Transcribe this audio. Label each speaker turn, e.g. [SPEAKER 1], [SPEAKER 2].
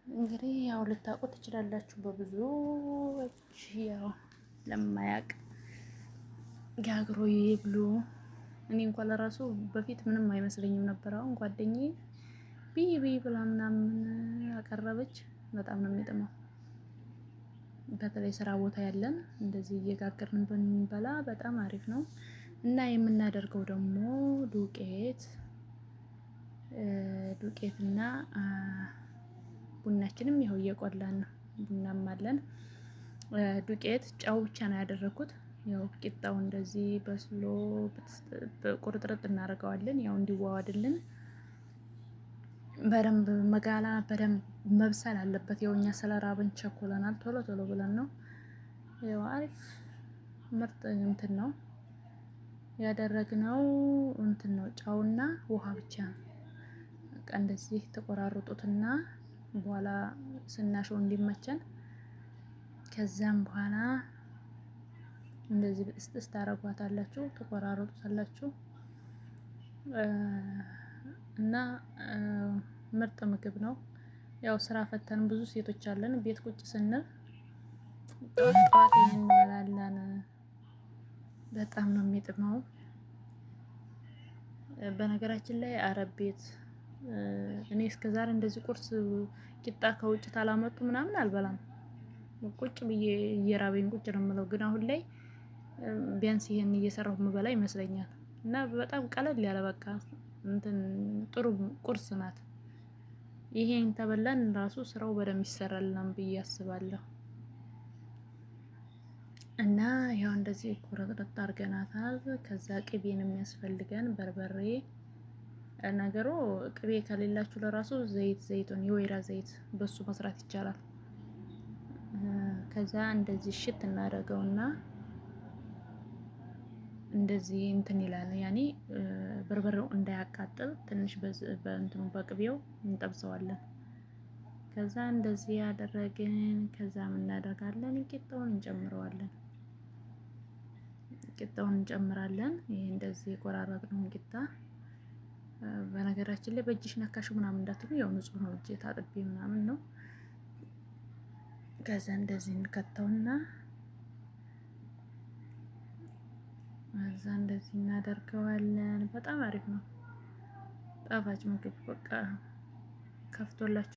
[SPEAKER 1] እንግዲህ ያው ልታውቁ ትችላላችሁ። በብዙዎች ያው ለማያውቅ ጋግሮ ይብሉ። እኔ እንኳን ለራሱ በፊት ምንም አይመስለኝም ነበር። አሁን ጓደኛዬ ብይ ብይ ብላ ምናምን አቀረበች። በጣም ነው የሚጥመው። በተለይ ስራ ቦታ ያለን እንደዚህ እየጋገርን ብንበላ በጣም አሪፍ ነው። እና የምናደርገው ደግሞ ዱቄት ዱቄትና ቡናችንም ይኸው እየቆላን ነው። ቡናም አለን። ዱቄት ጨው ብቻ ነው ያደረኩት። ያው ቂጣው እንደዚህ በስሎ ቁርጥርጥ እናደርገዋለን። ያው እንዲዋዋድልን በደንብ መጋላ በደንብ መብሰል አለበት። ያው እኛ ስለራበን ቸኮለናል። ቶሎ ቶሎ ብለን ነው። ያው አሪፍ ምርጥ እንትን ነው ያደረግነው። እንትን ነው ጨውና ውሃ ብቻ ነው። በቃ እንደዚህ ተቆራርጡትና በኋላ ስናሸው እንዲመቸን ከዛም በኋላ እንደዚህ ብጥስጥስ ታረጓታላችሁ፣ ተቆራርጡታላችሁ እና ምርጥ ምግብ ነው። ያው ስራ ፈተን ብዙ ሴቶች አለን። ቤት ቁጭ ስንል ጠዋት ጠዋት ይሄን እንበላለን። በጣም ነው የሚጥመው። በነገራችን ላይ አረብ ቤት እኔ እስከዛሬ እንደዚህ ቁርስ ቂጣ ከውጭ ታላመጡ ምናምን አልበላም። ቁጭ ብዬ እየራበኝ ቁጭ ነው የምለው። ግን አሁን ላይ ቢያንስ ይሄን እየሰራሁ የምበላ ይመስለኛል። እና በጣም ቀለል ያለ በቃ እንትን ጥሩ ቁርስ ናት። ይሄን ተበላን ራሱ ስራው በደንብ ይሰራልናል ብዬ አስባለሁ። እና ያው እንደዚህ ቆረጥረጥ አድርገናታል። ከዛ ቅቤን የሚያስፈልገን በርበሬ ነገሩ ቅቤ ከሌላችሁ ለራሱ ዘይት ዘይቱን የወይራ ዘይት በሱ መስራት ይቻላል። ከዛ እንደዚህ ሽት እናደርገውና እንደዚህ እንትን ይላል። ያኔ በርበሬው እንዳያቃጥል ትንሽ በእንትኑ በቅቤው እንጠብሰዋለን። ከዛ እንደዚህ ያደረግን ከዛ ምን እናደርጋለን? ቂጣውን እንጨምረዋለን። ቂጣውን እንጨምራለን። ይሄ እንደዚህ የቆራረጥነውን ቂጣ በነገራችን ላይ በእጅሽ ነካሽ ምናምን እንዳትሉ፣ ያው ንጹህ ነው እጄ ታጥቤ ምናምን ነው። ከዛ እንደዚህ እንከተውና እዛ እንደዚህ እናደርገዋለን። በጣም አሪፍ ነው፣ ጣፋጭ ምግብ በቃ ከፍቶላችሁ